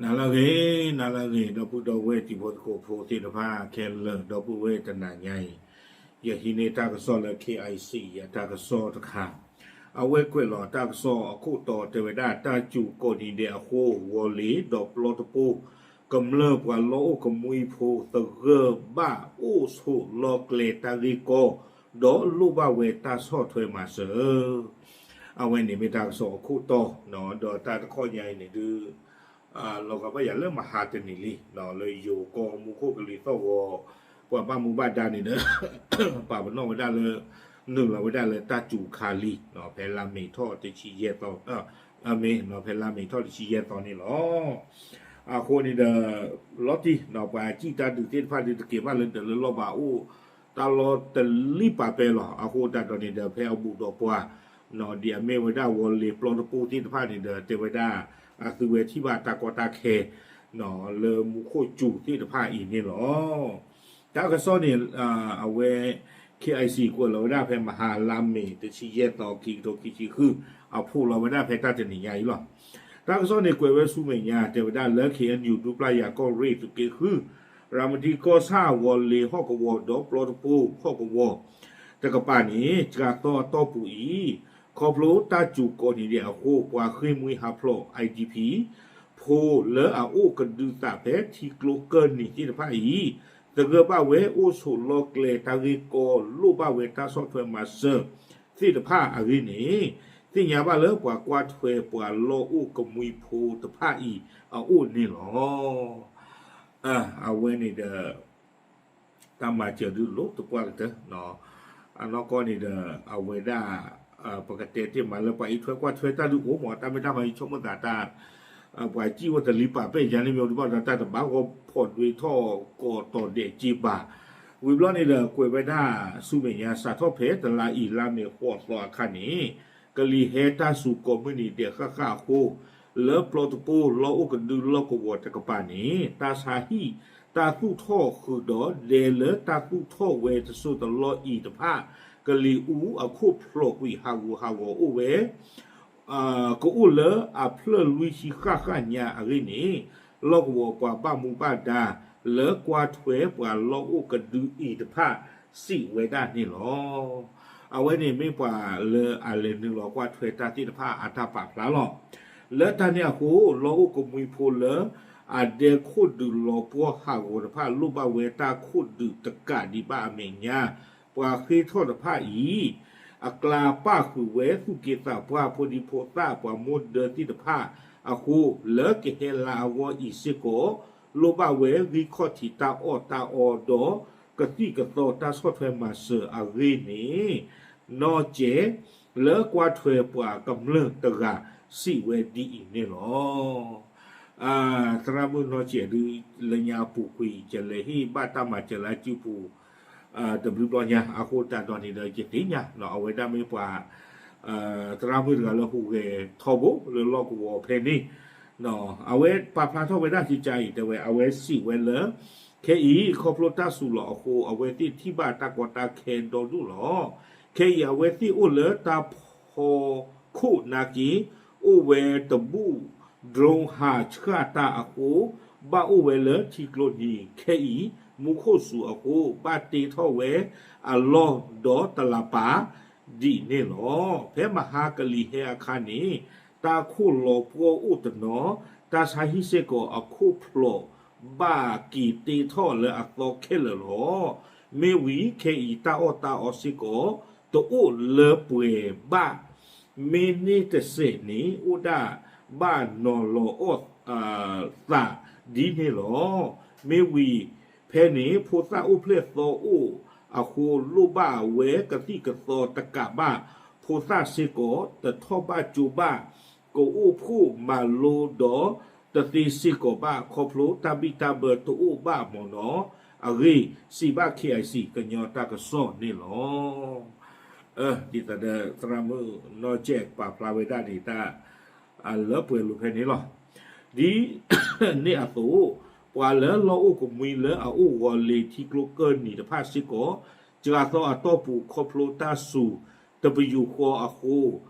နၤလၢအဂ့ၤ, နၤလၢအဂ့ၤ, ဒီပုၢ်ဒီဝဲၢ်တံၤဖိသကိးဖိသ့ၣ်တဖၣ်ခဲလၢာ်, ဒီပုၢ်ဝဲၢ်တနၤညါအံၤ, ယဟံးန့ၢ်တၢ်ကစီၣ်လၢ K I C အတၢ်ကစီၣ်တခါ, အဝဲကွဲးလီၤတၢ်ကစီၣ်အခိၣ်တီတဲဝဲဒၣ် တၢ်စူၤကိးနံၤဒဲးအဃိ ဝီၤလ့ၤဒီးပျီတပိၢ် ကမျၢၢ်ပှၤလီၢ်အိၣ်ကမှံဖိ သဂၢၢ်ဘၣ်အိၣ်ဆိးလီၢ်ကျဲတၢ်ဂ့ၢ်ကီ ဒီးလိၣ်ဘၣ်ဝဲတၢ်ဆီၣ်ထွဲမၤစၢၤ. အဝဲန့ၣ်မ့ၢ်တၢ်ကစီၣ်အခိၣ်တီ, ဒီးတၢ်တခီညါအံၤန့ၣ်ဒုး လီၤဂာ်ဘၣ်ယၤလၢမဟါတနံၤလံ, လၢယိၤကီၢ်မူခိၣ်ကလံၤသီၣ်ဂီၤ ပှၤဘၣ်မူဘၣ်ဒါန့ၣ်ဒီး ပာ်ပနီၣ်ဝဲဒၣ်လၢ နုာ်လီၤဝဲဒၣ်လၢတၢ်စူၤခါလံ, ဖဲလါမ့ၤထီၣ်တဆံယဲၢ်သီ, မ့ၢ်ဖဲလါမ့ၤထီၣ်တဆံယဲၢ်သီန့ၣ်လီၤ. အဃိန့ၣ်ဒီး လီၤတံၢ် ပှၤစံၣ်တၢ်ဒုးသ့ၣ်တဖၣ်ဒုး တက့ၤဘၣ်လၢဒၢးလၢလီၢ်ဘးအိၣ် တၢ်လီၢ်တလံၣ်ပာ်ပဲလီၤ. အဃိသတးဒီးန့ၣ်ဒီး ဖဲအဘူးဒီးပှၤ ဒ်အမ့ၢ်ဝဲဒၣ်ဝီၤလ့ၤပျီတပိၢ်သ့ၣ်တဖၣ်န့ၣ်ဒီး တဲဝဲဒၣ် အသုဝဲထံၣ်ဘၣ်တၢ်ကီတၢ်ခဲ လၢမူခိၣ်စူၤသ့ၣ်တဖၣ်အံၤန့ၣ်လီၤ. တၢ်ကစီၣ်န့ၣ် အဝဲ K I C ကွဲးလီၤဝဲဒၣ်ဖဲမဟါလါမ့ၤ တဆံယဲၢ်သီ ခံကထိခံဆံဃု အဖီၣ်လီၤဝဲဒၣ်ဖဲတၢ်တနံၤညါအံၤလီၤ. တၢ်ကစီၣ်န့ၣ်ကွဲးဝဲဆူမဲာ်ညါ တဲဝဲဒၣ်လၢ K N U ဒူပျၢ်ယၤကီၢ်ရ့ၣ်သုးက့ဃု ရၤမတံကီၢ်ဆၣ် ဝီၤလ့ၤဟီၣ်ကဝီၤဒီးပျီတပိၢ်ဟီၣ်ကဝီၤ တကပၤန့ၣ် စှၤသီအတီၢ်ပူၤအံၤ ခီဖျိတၢ်စူၤကိးနံၤဒဲးအဃိ ပှၤဃ့ၢ်မှံဟးဖျိး I D P ဖိလၢအအိၣ်ကဒုသးဖဲထံကျိကၢၢ်နံၤသ့ၣ်တဖၣ်အံၤ သဂၢၢ်ဘၣ်ဝဲအိၣ်ဆိးလီၢ်ကျဲတၢ်ဂ့ၢ်ကီ လိၣ်ဘၣ်ဝဲတၢ်ဆီၣ်ထွဲမၤစၢၤသ့ၣ်တဖၣ်အဂ့ၢ်န့ၣ် သ့ၣ်ညါဘၣ်လၢပှၤကွၢ်ထွဲပှၤလီၢ်အိၣ်ကမှံဖိတဖၣ်အံၤအအိၣ်န့ၣ်လီၤ. အဝဲန့ၣ်ဒီး တၢ်မၤစၢၤဒုးလိၣ်သပှၢ်ကတၢၢ်, အနီၢ်ကီၢ်န့ၣ်ဒီး အဝဲဒၣ် ပကတဲတ့ၢ်မးလၢပှၤအံးထွဲကွၢ်ထွဲတၢ်ဒုးအိၣ်မး တၢ်မ့ၢ်တၢ်မၤအံၤဆိကမိၣ်သးတၢ် ပှၤစံၣ်အိၣ်တလံပာ်ပဲၣ်ယၤန့ၣ်မ့ၢ်ဒုးဘၣ်ဒီး တၢ်တဘၣ်ဂီၢ်ဖီၣ်ဒွဲထီၣ်ကိးတီၤဒဲးက့ဘၣ်. ဝံၤဘျီန့ၣ်ဒီး ကွဲးဝဲဒၣ်ဆူမဲာ်ညါ စးထီၣ်ဖဲတလါအံၤလါမ့ၤဃိးသီအခါန့ၣ် ကလံၤဟဲတၢ်စူၤကိးမုၢ်နံၤဒဲးဃၣ်ဃၣ်အဃိ လၢပျီတပိၢ်လီၢ်အိၣ်ကဒုလီၢ်ကဝီၤတကပၤန့ၣ် တၢ်ဆါဟံၣ် တၢ်သူၣ်ထီၣ်ဃုာ်ဒီးဒဲလၢတၢ်သူၣ်ထီၣ်ဝဲတစိၢ်တလီၢ်အံၤတဖၣ် ကလံၤအူအခိၣ်ဖျိးကွံာ်ဟးဂူာ်ဟးဂီၤအိၣ်ဝဲ ကအိၣ်လၢအဖျၢၣ်လွံၢ်ဆံဃၣ်ဃၣ်ညါအဂ့ၢ်န့ၣ် လီၢ်ကဝီၤပှၤဘၣ်မူဘၣ်ဒါ လၢကွၢ်ထွဲပှၤလီၢ်အိၣ်ကဒုအံၤတဖၣ် စံးဝဲဒၣ်န့ၣ်လီၤ. အဝဲန့ၣ်မ့ၢ်ပှၤလၢအလဲၤနုာ်လီၤကွၢ်ထွဲတၢ်သ့ၣ်တဖၣ်အတၢ်ပာ်ဖျါလီၤ. လၢတၢ်န့ၣ်အဃိ လီၢ်အိၣ်ကမှံဖိလၢ အဒဲခိၣ်ဒုးလီၤပှီၢ်ဟးဂီၤတဖၣ် လိၣ်ဘၣ်ဝဲတၢ်ခိၣ်ဒုးတကးဒံးဘၣ်အမဲာ်ညါ ပှၤဃ့ထီၣ်တဖၣ်အံၤ အကျါပၣ်ဃုာ်ဝဲသူၣ်က့သးပှၢ်ဖိဒံဖိသၣ်ပှၤမိၢ်ဒၢသ့ၣ်တဖၣ်အဃိ လၢကဟဲလါအဂီၢ်အံၤစ့ၢ်ကီး လိၣ်ဘၣ်ဝဲဂံၢ်ခီၣ်ထံးတၢ်အီၣ်တၢ်အီဒီး ကသံၣ်ကသီတၢ်ဆီၣ်ထွဲမၤစၢၤအဂ့ၢ်န့ၣ် နီၢ်ကဲး လၢကွၢ်ထွဲပှၤကမျၢၢ်တဂၤစံးဝဲဒ်အံၤန့ၣ်လီၤ. သရၣ်မုၣ်နီၢ်ကဲးဒုး လၢညါအပူၤကွံာ် ကလဲၤဟ့ၣ်ဘၣ်တၢ်မၤစၢၤလၢအစုပူၤ တဘျုးဘျီညါ အဃိသတးဒီးန့ၣ်ဒီး ယသ့ၣ်ညါ အဝဲဒၣ်မ့ၢ်ပှၤ သရၣ်မုၣ်တဂၤလၢဟူးဂဲၤထီဘိလၢလီၢ်ကဝီၤဖဲန့ၣ် အဝဲပာ်ဖျါထီၣ်ဝဲဒၣ်ကကါအံၤ တဲဝဲ အဝဲစံးဝဲလၢ ခဲအံၤ ခီဖျိတၢ်စူၤလီၤအဃိ အဝဲသ့ၣ်ထံၣ်ဘၣ်တၢ်ကီတၢ်ခဲဒီဒူၣ်လီၤ. ခဲအံၤ အဝဲသ့ၣ်အိၣ်လၢတၢ်ဖီခိၣ်နာ်က့ အိၣ်ဝဲတဘူၣ် drone ဟးဆှၣ်တၢ်အဃိ ဘၣ်အိၣ်ဝဲလၢထံကျိနံၤ ခဲအံၤ မူခိၣ်စူၤအဃိ ဘၣ်တ့ထီၣ်ဝဲအလီၢ်ဒီးတလးပာ် ဒ်န့ၣ်လီၤ. ဖဲမဟါကလံၤဟဲအခါန့ၣ် တၢ်ခိၣ်လီၤပှီၢ်အိၣ်တနီၤ တၢ်ဆါဟံၣ်စ့ၢ်ကီးအခိၣ်ဖျိး ဘၣ်က့ၤတ့ထီၣ်လၢအသီခဲလၢာ်လီၤ. မ့ၢ်ဝံၤခဲအံၤတၢ်အီၣ်တၢ်အီစ့ၢ်ကီး တအိၣ်လၢပှဲၤဘၣ် မ့ၢ်န့ၢ်တစဲးန့ၣ် အိၣ်ဒၣ်ဘၣ်နီၤလီၤအီၣ်သးဒ်န့ၣ်လီၤ. မ့ၢ်ဝံၤဖဲန့ၣ် ဖိသၣ်အိၣ်ဖျဲၣ်သီအိၣ်အဃိ လိၣ်ဘၣ်ဝဲကသံၣ်ကသီတကးဘၣ် ဖိသၣ်စ့ၢ်ကီး တထီၣ်ဘၣ်ကၠိဘၣ် ကအိၣ်ဖှိၣ်မၤလိဒီးတသ့စ့ၢ်ကီးဘၣ် ခီဖျိတၢ်ဘံၣ်တၢ်ဘၢတအိၣ်ဘၣ်မ့ၢ်နီၤအဂ့ၢ် စံးဘၣ် K I C ကညီတၢ်ကစီၣ်န့ၣ်လီၤ. ဒ်သိးဒီးသရၣ်မုၣ်နီၢ်ကဲးပာ်ဖျါဝဲဒၣ်န့ၣ် တၢ်လၢပှဲၤလိာ်ဖဲန့ၣ်လီၤ. ဒ်န့ၣ်အသိး ပှၤလၢလီၢ်အိၣ်ကမှံလၢအအိၣ်ဂီၤလ့ၤထံကျိကၢၢ်နံၤတဖၣ်စ့ၢ်ကီး စှၤသီအတီၢ်ပူၤခီဖျိတၢ်စူၤတပယူာ်ဃီအဃိ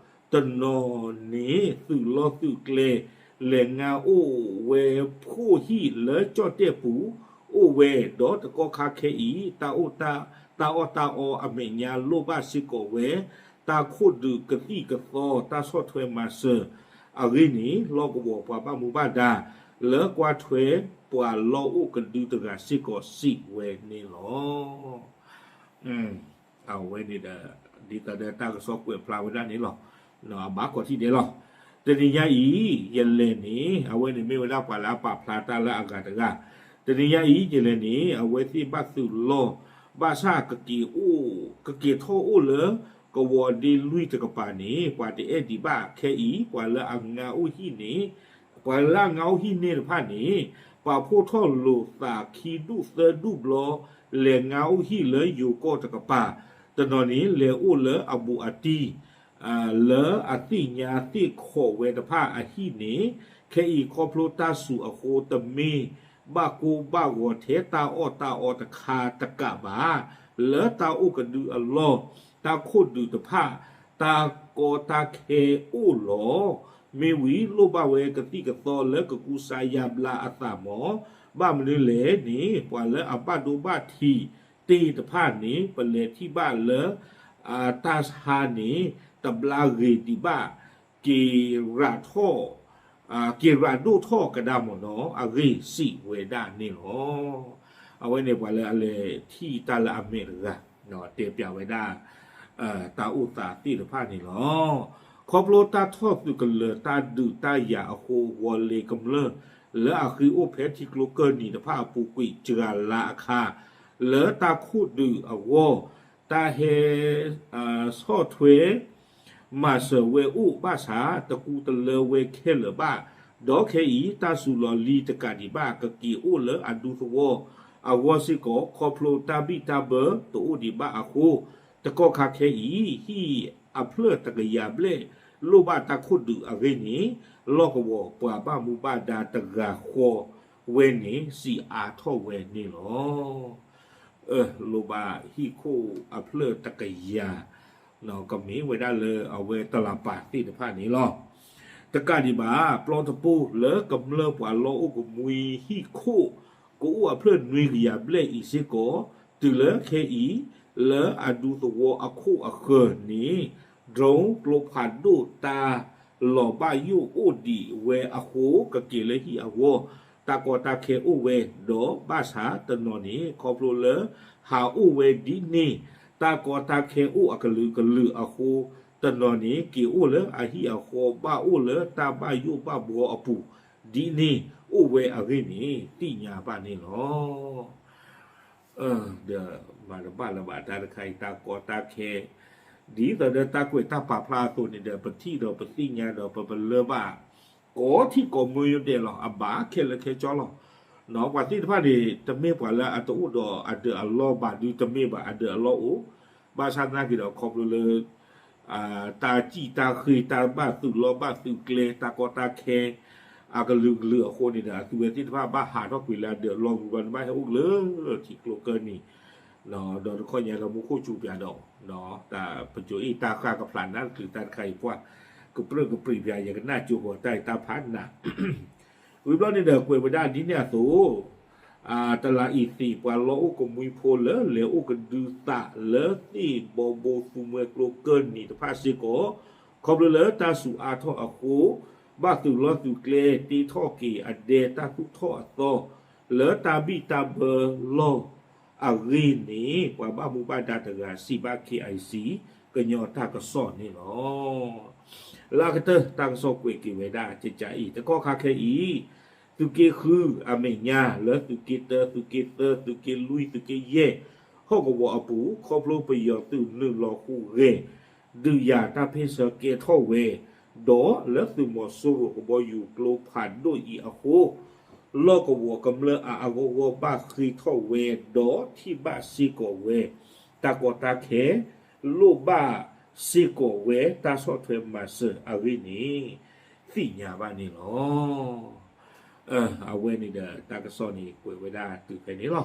တနီၤန့ၣ်သုးလီၢ်သုးကျဲ လဲၤငါအိၣ်ဝဲဖှိၣ်ဟံၣ်လၢကၠီၣ်တဲၣ်ပူၤအိၣ်ဝဲ, ဒီးတကီၢ်ခါခဲအံၤ တၢ်အိၣ်တၢ် တၢ်အီၣ်တၢ်အီအမဲာ်ညါလိၣ်ဘၣ်စ့ၢ်ကီးဝဲ တၢ်ခိၣ်ဒုးကသံၣ်ကသီတၢ်ဆီၣ်ထွဲမၤစၢၤအဂ့ၢ်န့ၣ် လီၢ်ကဝီၤပှၤဘၣ်မူဘၣ်ဒါ လၢကွၢ်ထွဲပှၤလီၢ်အိၣ်ကဒုတဂၤစ့ၢ်ကီးစံးဝဲန့ၣ်လီၤ. အဝဲန့ၣ်ဒီး ဒ်သိးဒီးတၢ်ကစီၣ်ကွဲးဖျါဝဲဒၣ်န့ၣ်လီၤ. အဘၣ်ကိးထံၣ်ဒဲးလီၤ. တနံၤညါအံၤ ယလဲၤန့ၣ် အဝဲန့ၣ်မ့ၢ်ဝဲဒၣ်ပှၤလၢအပာ်ဖျါတၢ်လၢအဂၤတဂၤ, တနံၤညါအံၤ ယလဲၤန့ၣ် အဝဲသ့ၣ်ဘၣ်သုးလီၢ် ဘၣ်ဆၣ်ကက့ၤအိၣ် ကက့ၤထီၣ်အိၣ်လၢ ကဝီၤဒ့လွံၢ်တကပၤန့ၣ် ပှၤတအဲၣ်ဒံးဘၣ်ခဲအံၤ ပှၤလၢအငါအိၣ်ဟံၣ်န့ၣ် ပှၤလၢအငါအိၣ်ဟံၣ်န့ၣ်တဖၣ်န့ၣ် ပာ်ဖှိၣ်ထီၣ်လိာ်သးခံဒူၣ်သၢဒူၣ်ဘျီ လဲၤငါအိၣ်ဟံၣ်လၢယိၤကီၢ်တကပၤ, တနီၤန့ၣ် လဲၤအိၣ်လၢအဘူးအတံၢ် လၢအသ့ၣ်ညါသ့ၣ်ခိးဝဲတဖၣ်အဟံၣ်န့ၣ် ခဲအံၤခီဖျိတၢ်စူၤအဃိ တမ့ၢ်ဘၣ်ကိၢ်ဘၣ်ဂီၤထဲတၢ်အီၣ်တၢ်အီတခါတကးဘၣ်, လၢတၢ်အိၣ်ကဒုအလီၢ် တၢ်ခိၣ်ဒုးတဖၣ် တၢ်ကီတၢ်ခဲအိၣ်လီၤ. မ့ၢ်ဝံၤလိၣ်ဘၣ်ဝဲကသံၣ်ကသီလၢကကူစါယါဘျါအသးမး, ဘၣ်မနုၤလဲၣ်န့ၣ် ပှၤလၢအဘၣ်ဒိဘၣ်ထံးတ့ၢ်တဖၣ်န့ၣ် ပလဲၤထံၣ်ဘၣ်လၢ တၢ်ဆါန့ၣ် တဘျါဂ့ၤဒံးဘၣ် က့ၤရးထီၣ် က့ၤရးဒိၣ်ထီၣ်ကဒါမ့ၢ်နီၤ အဂ့ၢ်စံးဝဲဒၣ်န့ၣ်လီၤ. အဝဲန့ၣ်ပှၤလၢအလဲၤထံၣ်တၢ်လၢအမဲာ်တဂၤ တဲပၠးဝဲဒၣ် တၢ်အိၣ်သးသ့ၣ်တဖၣ်န့ၣ်လီၤ. ခီဖျိတၢ်ထီၣ်သုးကလၢၤတၢ်ဒုးတၢ်ယၤအဃိ ဂီၤလ့ၤကမျၢၢ်လၢအဃ့အိၣ်ဖဲထံကျိကၢၢ်နံၤတဖၣ်အပူၤကွံာ်စှၤလါအခါ လၢတၢ်ခိၣ်ဒုးအဂီၢ် တၢ်ဟဲ ဆီၣ်ထွဲ မၤစၢၤဝဲအိၣ်ဘၣ်ဆၣ် တကူတလၢဝဲခဲလၢာ်ဘၣ်. ဒီးခဲအံၤ တၢ်စူၤလီၤလံတကးဒံးဘၣ် ကက့ၤအိၣ်လၢအဒူသဝီအဂီၢ်စ့ၢ်ကီး ခီဖျိတၢ်ဘံၣ်တၢ်ဘၢတအိၣ်ဒံးဘၣ်အဃိ တကီၢ်ခါခဲအံၤ ဟံၣ်အဖျၢၣ်တကယၤဘျဲၣ် လိၣ်ဘၣ်တၢ်ခိၣ်ဒုးအဂ့ၢ်န့ၣ် လီၢ်ကဝီၤပှၤဘၣ်မူဘၣ်ဒါတဂၤဃီဝဲန့ၣ် စံးအါထီၣ်ဝဲန့ၣ်လီၤ. လိၣ်ဘၣ်ဟံၣ်ခိၣ်အဖျၢၣ်တကယၤ ကမ့ၢ်ဝဲဒၣ်လၢအဝဲတလးပာ်သ့ၣ်တဖၣ်န့ၣ်လီၤ. တကးဒံးဘၣ် ပျီတပိလၢကမျၢၢ်ပှၤလီၢ်အိၣ်ကမှံဟံၣ်ခိၣ် ကအိၣ်အဖျၢၣ်နွံကယၤဘျဲၣ်အံၤစ့ၢ်ကီး တုၤလၢခဲအံၤ လၢအဒူသဝီအခိၣ်အဃၢၤန့ၣ် drone ကျိဖးဒိၣ်တၢ်လီၤဘၣ်ယိၣ်အိၣ်ဒံးဝဲအဃိ ကက့ၤလၢဟံၣ်အဂီၢ် တၢ်ကီတၢ်ခဲအိၣ်ဝဲ ဒီးဘၣ်ဆၣ်တနီၤန့ၣ် ခီဖျိလၢ ဟးအိၣ်ဝဲဒ်န့ၣ် တၢ်ကီတၢ်ခဲအိၣ်အကလုာ်ကလုာ်အဃိ တနီၤန့ၣ် က့ၤအိၣ်လၢအဟံၣ်အဃီဘၣ်အိၣ်လၢတၢ်ဘၣ်ယိၣ်ဘၣ်ဘှီအပူၤ ဒ်န့ၣ်အိၣ်ဝဲအဂ့ၢ်န့ၣ် သ့ၣ်ညါဘၣ်န့ၣ်လီၤ. ဒီးမၤတဘၣ်လၢၤဘၣ်တၢ်တခါအံၤ တၢ်ကီတၢ်ခဲ ဒ်သိးဒီးတၢ်ကွဲးတၢ်ပာ်ဖျါအသိးန့ၣ်ဒီး ပထံၣ်ဒီးပသ့ၣ်ညါဒီးပပလၢၢ်ဘၣ် ကိးထံၣ်ကိးမုၢ်ယိဒဲးလီၤ အဘၣ်ခဲလၢာ်ခဲဆ့လီၤ. ပှၤသ့ၣ်တဖၣ်န့ၣ် တမ့ၢ်ပှၤလၢအတအိၣ်ဒီးအဒၢးအလီၢ်ဘၣ်ဒုး တမ့ၢ်ဘၣ်အဒၢးအလီၢ်အိၣ်, ဘၣ်ဆၣ်သနာ်က့ဒီးခီဖျိလၢ တၢ်စံၣ်တၢ်ဃ့ တၢ်ဘၣ်သုးလီၢ်ဘၣ်သုးကျဲ တၢ်ကီတၢ်ခဲ အကလုာ်ကလုာ်အဃိန့ၣ်ဒီး အသုဝဲသ့ၣ်တဖၣ်ဘၣ်ဟးထီၣ်ကွံာ်လၢအဒၢးအလီၢ် ဂုၤဘျီန့ၣ်ဘၣ်ဟဲအိၣ်လၢထံကျိကၢၢ်နံၤ ဒီးတခီညါဒီးမူခိၣ်စူၤပၠးဒီး တၢ်ပစိၤအ့ၣ်တၢ်ဃၢ်ကဖျါနၢ်တချုးတၢ်တခါအံၤပှၢ် ကပြုၢ်ကပြုၢ်ပၠး ယကနၣ်ကၠိဂီၤတၢ်အံၤတၢ်ဖးနး ဝံၤဘျီန့ၣ်ဒီးကွဲးဝဲဒၣ်ဒ်န့ၣ်အသိး တလးအံၤသ့ၣ်ပှၤလီၢ်အိၣ်ကမှံဖိလၢလဲၤအိၣ်ကဒုသးလၢသ့ၣ်ဘီဘိသူမှဲကျိကၢၢ်နံၤတဖၣ်စ့ၢ်ကီး ခီဖျိလၢတၢ်စူၤအါထီၣ်အဃိ ဘၣ်သုးလီၢ်သုးကျဲတ့ထီၣ်က့ၤအဒဲတၢ်သူၣ်ထီၣ်အသီ လၢတၢ်ဘံၣ်တၢ်ဘၢလီၢ်အဂ့ၢ်န့ၣ် ပှၤဘၣ်မူဘၣ်ဒါတဂၤစံးဘၣ် K I C ကညီတၢ်ကစီၣ်န့ၣ်လီၤ. လၢအကတၢၢ်တၢ်ကစီၣ်ကွဲးက့ၤဝဲဒၣ်ကကးအံၤ တကီၢ်ခါခဲအံၤ သုးက့ဃုအမဲာ်ညါ လၢသုးက့တၢ သုးက့သၢ သုးက့လွံၢ် သုးက့ယဲၢ် ဟီၣ်ကဝီၤအပူၤ ခီဖျိပယီၤသုးနုာ်လီၤဟူးဂဲၤ ဒုးယၤတၢ်ဖ့ၣ်ဆၢကဲထီၣ်ဝဲ ဒီးလၢသုးမီၤစိရိၤကဘီယူၤကျိဖးဒိၣ်အံၤအဃိ လီၢ်ကဝီၤကမျၢၢ်အါအါဂီၢ်ဂီၢ်ဘၣ်ဃ့ထီၣ်ဝဲ ဒီးထံၣ်ဘၣ်စ့ၢ်ကီးဝဲ တၢ်ကီတၢ်ခဲ လိၣ်ဘၣ်စ့ၢ်ကီးဝဲတၢ်ဆီၣ်ထွဲမၤစၢၤအဂ့ၢ်န့ၣ် သ့ၣ်ညါဘၣ်န့ၣ်လီၤ. အဝဲန့ၣ်ဒီးတၢ်ကစီၣ်န့ၣ်ကွဲးဝဲဒၣ်တုၤဖဲန့ၣ်လီၤ.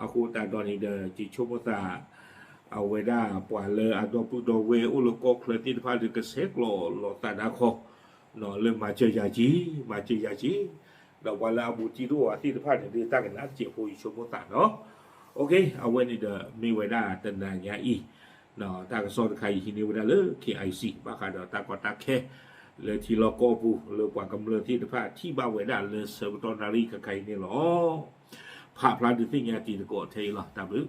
အဃိသတးဒီးန့ၣ်ဒီး ယဆိကမိၣ်သး အဝဲဒၣ်ပှၤလၢအဒီပုၢ်ဒီဝဲၢ်အိၣ်လၢကီၢ်ချၢသ့ၣ်တဖၣ်ဒီး ကဆဲးကျိးလီၤသးဒၣ်ခီ လၢမၤစၢၤယၤက့ၤ, မၤစၢၤယၤက့ၤ, ဒီးပှၤလၢအဘူးတံၢ်တအိၣ်အသ့ၣ်တဖၣ်န့ၣ် ဒ်တၢ်ကနၣ်တစဲးဖိယဆိကမိၣ်သးနီၤ. အဝဲန့ၣ်ဒီးမ့ၢ်ဝဲဒၣ်တနၤညါအံၤ တၢ်ကစီၣ်တခါအံၤဟံးန့ၢ်ဝဲဒၣ်လၢ K I C ဘၣ်ဃးဒီးတၢ်ကီတၢ်ခဲ လၢထံလီၢ်ကီၢ်ပူၤ လၢပှၤကမျၢၢ်သ့ၣ်တဖၣ်ထံၣ်ဘၣ်ဝဲဒၣ်လၢဆၢကတီၢ်နၣ်ရံၣ်ခဲခါအံၤန့ၣ်လီၤ. ဖးဖျါဒုးသ့ၣ်ညါတံၤသကိးထဲအံၤလီၤ. တၢ်ဘျုး